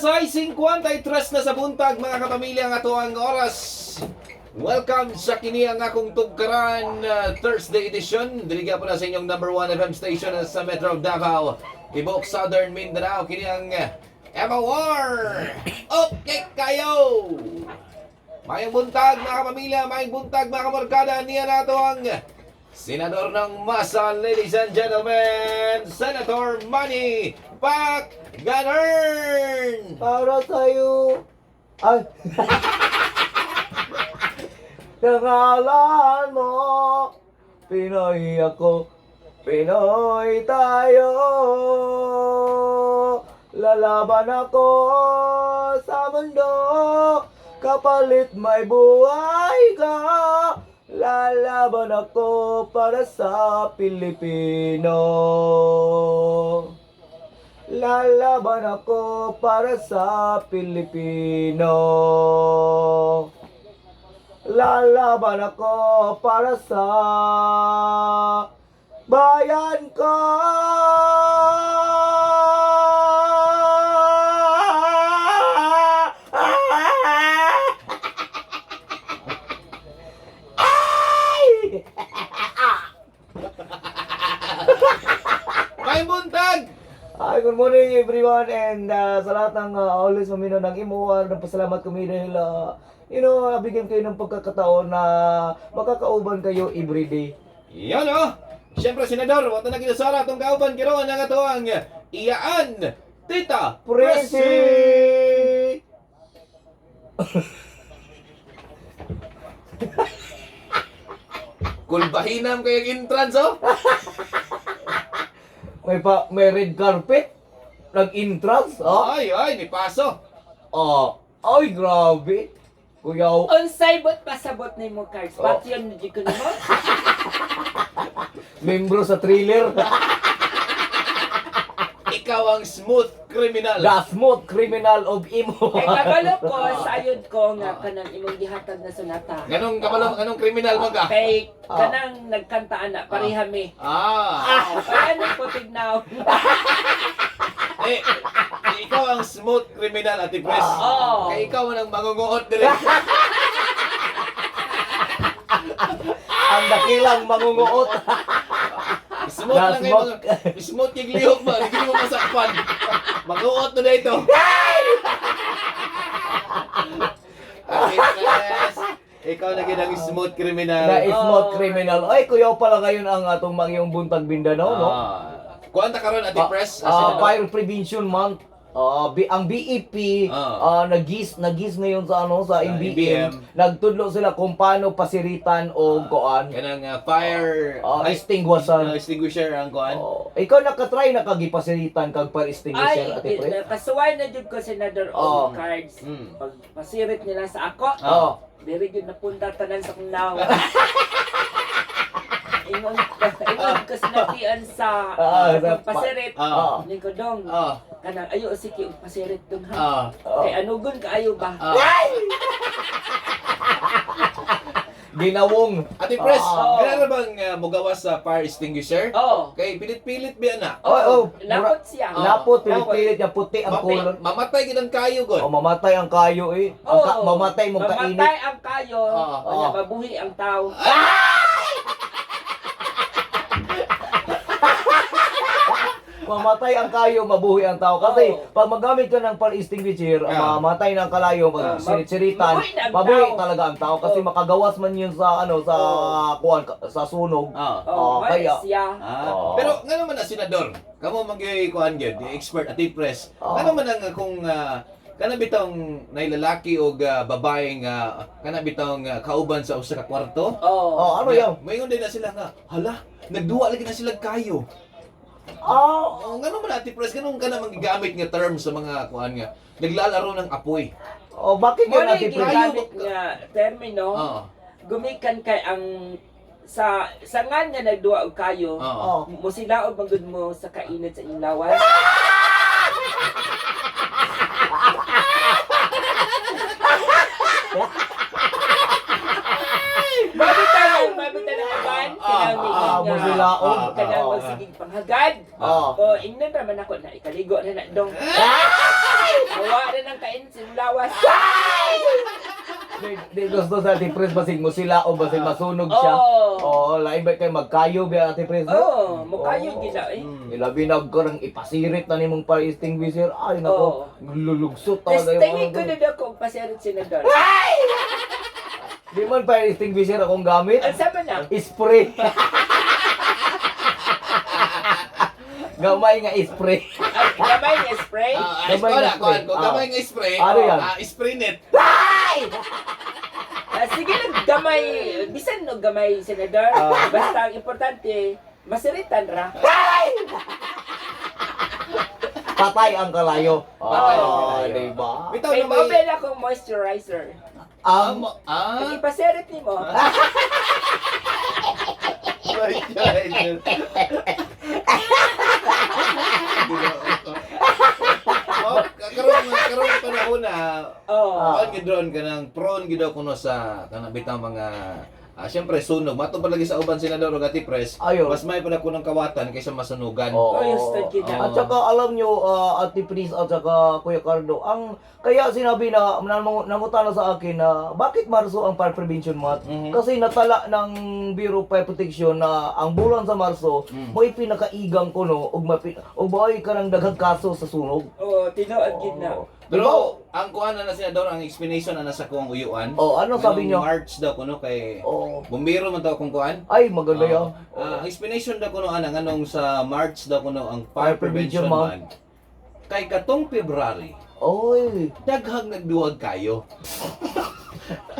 6:53 na sa buntag, mga kapamilya, ang atoang oras. Welcome sa kini ang akong tugkaran, Thursday edition. Dili po na sa inyong number 1 FM station sa Metro Davao, tibuok Southern Mindanao, kini ang MOR. Okay kayo. Mayong buntag, mga kapamilya, mayong buntag, mga kamorkada, niya nato ang Senador ng Masa, ladies and gentlemen, Senator Manny Pacganern! Para sa'yo. Ay. Pangalan mo, Pinoy ako, Pinoy tayo. Lalaban ako sa mundo, kapalit may buhay ka. Lalaban ako para sa Pilipino. Lalaban ako para sa Pilipino. Lalaban ako para sa bayan ko. Ay! Mayong buntag! Hi, good morning everyone and sa lahat ng always mamino ng MOR, nagpasalamat kami dahil bigyan kayo ng pagkakataon na makakauban kayo everyday. Yan o! Siyempre, Senador, wala na kinasara itong kauban kiroon ang ato ang iyaan, Tita Presi! Presi! Kulbahinam kayong entrance, oh! May red carpet, nag-entrance, oh. Ay, ay, may paso! Oh, ay grabe. Kuya, Unsay bot pasabot nimo cards? Oh. Patyon na jud ko nimo. Membro sa thriller. Ikaw ang smooth criminal. The smooth criminal of Imo. Kay kabalo ko sayod ko nga kanang imong gihatag na sonata. Ganong kabalo, ganong criminal mo ka? Kay kanang nagkanta ana pareha mi. Ah! Oh, kaya nang putig now. Eh, ikaw ang smooth criminal, Ate Pres. Oo. Kaya ikaw ang mangunguot dire. Ang dakilang mangunguot. Smooth lang kayo. Smooth. Smooth yung lihok ba? Hindi mo masakpan. Manguot na dito. Ate Pres, ikaw na gid ang smooth criminal. The smooth Oh. criminal. Ay, kuya pala ngayon ang atong mangyong buntag Mindanao, no? Ah. Kuan ta karon, Ate Pres? Fire Prevention Month. Ang BEP nagis ngayon sa ano sa Ah, MBM. MBM. Nagtudlo sila kung paano pasiritan o kuan. Kanang fire Extinguisher. Extinguisher ang kuan. Oh, ikaw nakatry na kagipasiritan kag fire extinguisher, Ay, Ate Pre? kasuway na jud ko, Senador, Oh. og cards. Pag pasirit nila sa ako, Oh. very good na punta tanan sa akong naw. Ingon ko sinabian sa pasirit. Ning ko dong. Kanang ayo sige og pasirit dong ha. Kay anugon kaayo ba? Ginawong. Ate Pres, kailangan bang mugawas sa fire extinguisher? Oh. Kay pilit-pilit biya na. Oh, oh. Lapot siya. Lapot, pilit-pilit niya, puti ang kulon. Mamatay gid ang kayo god. Oh, mamatay ang kayo eh. Ang mamatay mong kainit. Mamatay ang kayo. Unya mabuhi ang tao. Mamatay ang kayo, mabuhi ang tao. Kasi pag magamit ka ng fire extinguisher, mamatay ng kalayo, pag sirit-siritan, mabuhi na ang mabuhi tao. talaga ang tao. Kasi makagawas man yun sa ano sa kuan sa sunog. Oh, kaya siya. Pero ngano man na, senador, kamo man gyud kuan gyud, di expert Ate Pres. Ngano man ang kung kana bitong nay lalaki og babae nga kana bitong kauban sa usa ka kwarto? Oh. Oh, ano yan? Mayon din na sila nga, hala, nagduwa lagi na sila kayo. Oh, Oh, ngano man Ate Pres, ganun ka na manggigamit nga term sa mga kuan nga naglalaro ng apoy? Oh, bakit Mo yun, na Ate Pres? gigamit nga termino. Gumikan kay ang sa ngan nga nagduwa og kayo. Oh. Mo sila og magud mo sa kainit sa inyong lawas. Mabitan ang uban, kinang nga Musilaon. kanang magsigig panghagad. O ingnan ra man ako na ikaligo na na dong. Wa na nang kain sa lawas. Di gusto sa Ate Pres basig mo sila o basig masunog siya. Oo. Oo, lain ba kay magkayo ba, Ate Pres, no? Oo, mukayo gid na eh. Ilabi na ko nang ipasirit na nimong fire extinguisher. Ay nako, lulugsot talaga yung Testingin ano ko doon. na daw kung pasirit senador. Di man fire extinguisher akong gamit. Ang sama na. Spray. Gamay nga spray. Ay, gamay nga spray. Ah, Gamay kuan nga na, kuan spray. ko. Gamay nga spray. Ano yan? Ah, spray net. Ah, sige lang, gamay, bisan no gamay, senador. Basta ang importante, masiritan ra. Patay ang kalayo. Patay ang Ah, kalayo. diba? Bitaw Kay na may mobile akong moisturizer. Ang Pag ipasirit nimo, Moisturizer. Oh, karon karon panahon na oh. kuan gid ron kanang prone gid kuno sa kanang bitaw mga siyempre sunog mato pa lagi sa uban senador ug Ate Pres. Ayo. Mas may pa na kunang kawatan kaysa masunugan. Oo. Oh, yung stud yun na. At saka alam nyo, Ate Pris at saka Kuya Cardo, ang kaya sinabi na nangutana sa akin na bakit Marso ang Fire Prevention Month? Kasi natala ng Bureau of Fire Protection na ang bulan sa Marso, mo'y pinakaigang kuno ug ug mao'y kanang daghang kaso sa sunog. Oh, tinuod gid na. Oo. Pero ang kuan na na senador, ang explanation na nasa kuang uyuan. Oh, ano sabi Ngayong niyo? March daw kuno kay Oo. bumbiro man daw kung kuan. Ay, maganda yan. Ang explanation daw kuno ana nganong sa March daw kuno ang Fire Fire Prevention Prevention Month. Kay katong February, Oy. daghang nagduwag kayo.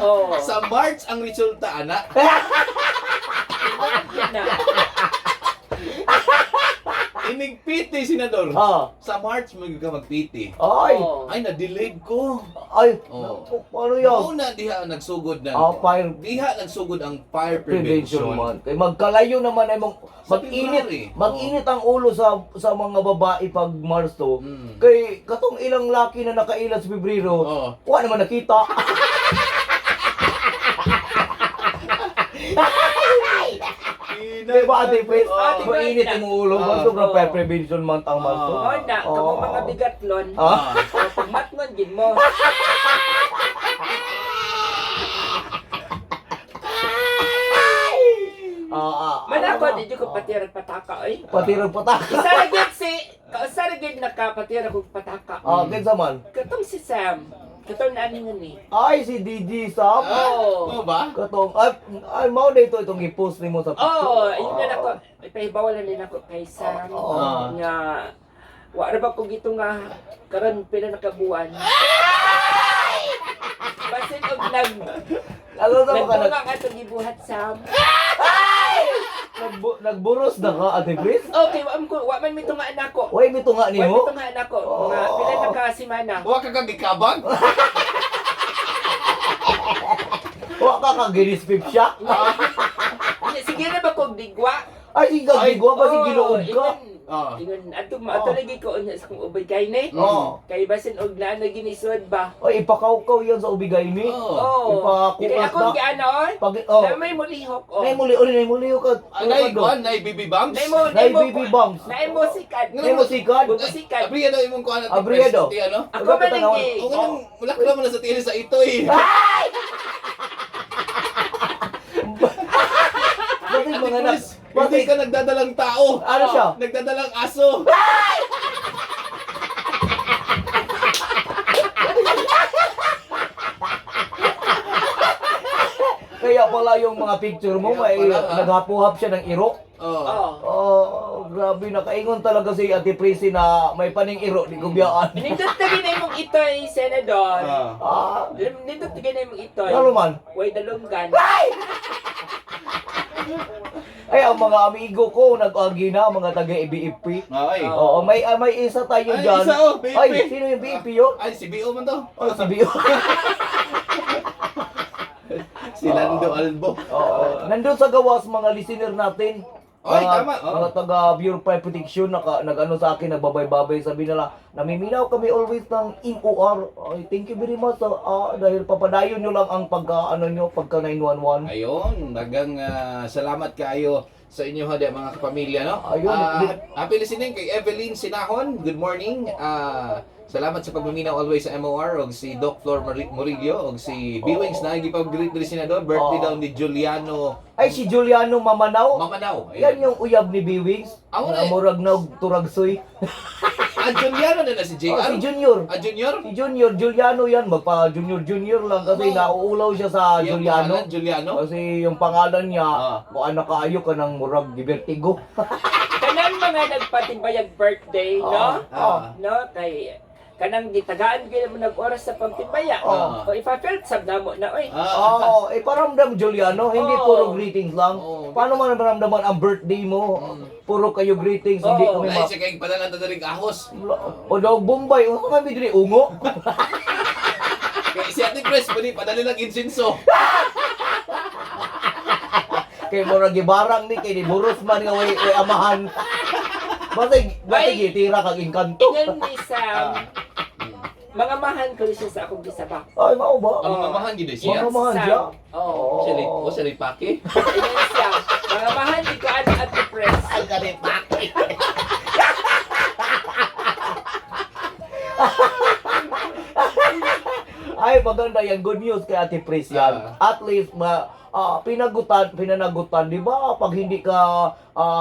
Oh. Sa March ang resulta ana. Tinuod gid na. Inig PT senador. Ah. Sa March mo ka mag-PT. Ay. Oh. Ay na-delayed ko. Ay. Oo. Naku, paano yan? Una diha nagsugod na. Fire Diha nagsugod ang fire prevention prevention. month. Kay magkalayo naman ay mong Sa mag-init, February. mag-init ang ulo sa mga babae pag Marso. Kay katong ilang laki na nakaila sa Pebrero, Oo. wa naman nakita. Di ba, Ate Pres? Oo. Mainit ang ulo. Oo. Sobrang Oo. fire prevention month ang Marso. Oo. Oh, na, kamo Oo. mga bigatlon. Ah. Oh, pagmatngon gid mo. Ah. Manako di ko patirag pataka oy. Patirag pataka. Usa ra gyud si kausa ra gyud nakapatira kog pataka. Ah, kinsa man? Katong si Sam. Katong naani nga ni. Ay, si DJ Sam. Oo. Oo ba? Katong, ay, mao na ito itong i-post nimo sa picture. Oo, oh, yun na nako. Ipahibawalan din ako kay Sam Oo. nga wa ra ba ko gito nga karon pila na ka buwan. Basin og nag Ano na ka nagtunga nga atong gibuhat, Sam. Nagburos na ka, Ate Chris? Okay, wa man ko wa man mitunga nako. Way mitunga Wa nimo? mitunga nako mga pila na ka semana. Wa ka kang gikabag? Wa ka ka ginispip siya? Sige na ba kog digwa? Ay, sige ka, Ay, gigwa ba si Oo, ginuod ka? Oo. Ingon ato ato lagi ko unya sa kong ubay kay ni. Oo. Kay basin og naa na ginisod ba. Ay, ipakawkaw yan sa ubigay ni. Oo. Oo. Ipakukas Kay ako na. giana oy. Pag, oh. Na may mulihok oh. Nay muli, uli, nay muli ka. Nay, kuan, nay BB bumps. Nay mo, Nay BB bumps. Nay mo sikat. Nay mo sikat. Bumusikat. Abriya daw imong kuan at Abriya daw. Ti ano? Ako man lagi. O ganun, wala ka naman na sa tiil sa ito eh. Bakit mga anak? Chris, hindi ka nagdadalang tao. Ano siya? Nagdadalang aso. Kaya pala yung mga picture mo, Kaya may pala, ha? naghapuhap siya ng iro. Oo. Oh. Oh, grabe, nakaingon talaga si Ate Prissy na may paning iro, di gubiyaan. Nindot na imong itoy, Senador. Ah, Nindot na imong itoy. ano man? Way dalunggan. Ay, ang mga amigo ko, nag-agi na, mga taga-BFP. Ay. Oo, may isa tayo Ay, dyan. isa, oh, BFP. Ay, sino yung BFP yun? Ay, si BO man to. Oh, si BO. Si Lando Albo. Oo. Nandun sa gawas mga listener natin. Ay, Mga- tama, oo. Mga taga Bureau of Fire Protection naka, nag-ano sa akin, nagbabay-babay. Sabi nila, namiminaw kami always ng MOR. Ay, thank you very much. Dahil papadayon nyo lang ang pagka, ano nyo, pagka 911. Ayun, dagang salamat kaayo. Sa inyo ha, mga kapamilya, no? Ayun. Happy listening kay Evelyn Sinahon. Good morning. Salamat sa pagmaminaw always sa MOR og si Doc Flor Murillo og si B-Wings na gipag-greet diri senador. Birthday daw ni Juliano Ay, si Juliano Mamanaw. Mamanaw. Yan yung uyab ni B-Wings. Ako na Na eh. murag nag turagsoy. Juliano na na si JR. Oh, si Junior. Junior? Si Junior, Juliano yan. Magpa Junior Junior lang kasi nauulaw siya sa Yung Juliano. pangalan, Juliano? Kasi yung pangalan niya, kung ano kaayo ka ng murag gibertigo. Kanang mga nagpatimbayag birthday, no? No, kay kanang gitagaan gyud mo nag-oras sa pagtimbaya. O ipa-felt sab namo na oy. Oo, eh paramdam Juliano, hindi puro greetings lang. Paano man maramdaman ang birthday mo? Puro kayo greetings, hindi kami Dahil ma... siya kayong padalan ta diri ahos. O dog Bombay, o kami diri ungo. Kay si Ate Pres pwede padali lang insinso. Kay murag gibarang ni kay ni buros man nga way amahan. Basig, basig gitira kag engkanto. Ingon ni Sam, mga mahan ko siya sa akong gisaba. Ay, mao ba? Ang mamahan gid siya. Mga mamahan siya? Oo. Siya li, o siya li paki. Ingon siya, mga mahan di ko ano at press. Ang kalipaki. Ay, maganda yan. Good news kay Ate Pris yan. At least, pinagutan, pinanagutan, di ba? Pag hindi ka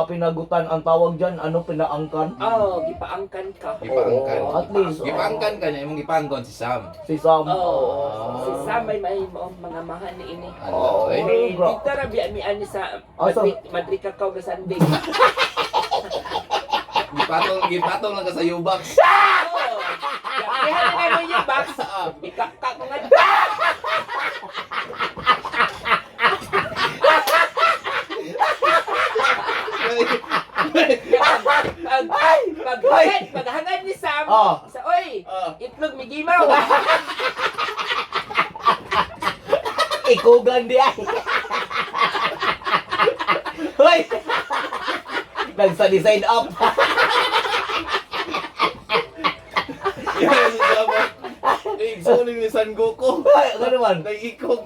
pinagutan, ang tawag dyan, ano, pinaangkan? Oo, gipaangkan ka. Gipaangkan. Oo, at least, oo. Gipaangkan ka niya, imong gipaangkan si Sam. Si Sam. Oo. Si Sam ay may mga mahan ni ini. Ano, eh? Kay dito ra biya mi ani sa Madrid, Madrid Cacao ga Sunday. Gipatong, gipatong lang ka sa U-box. Oo. Kaya na mo yung box. Ikakak ko nga. Pag paghangad, paghangad ni Sam, sa oy, itlog migimaw. Ikugan di ay. Hoy! Nagsa design up. Yan si Sam. Eh, igsuling ni San Goku. Ay, ano naman? Naiikog.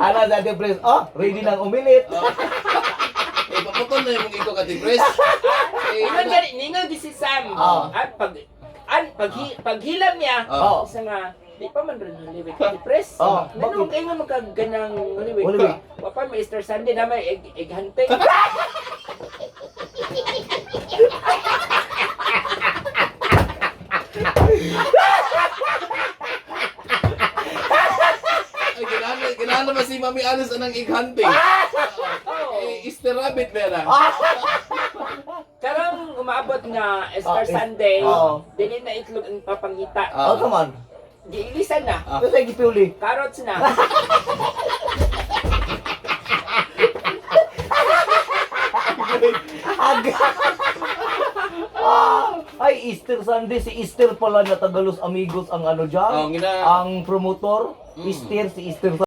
Ano sa Ate Pris? Oh, ready nang umilit. Eh, paputol na yung ikog, Ate Pres. Eh, Ingon gani, ningon di si Sam. At pag an pag paghilam niya, isa nga di pa man rin Holy Week di press. Ngano Bakit? kay nga magkaganang Holy Week? Holy Week. Wa pa may Easter Sunday na may egg, egg hunting. Ay, kinahanglan ba si Mami Alice anang egg hunting? Oo. Eh, Easter rabbit ba na? Karong umaabot nga Easter Sunday, dili na itlog ang papangita. Oh, come on. Giilisan na. Kasi gipiuli. Carrots na. Aga. Ay, Easter Sunday. Si Easter pala na Tagalos Amigos ang ano dyan. Oh, Ang promotor. Easter, si Easter.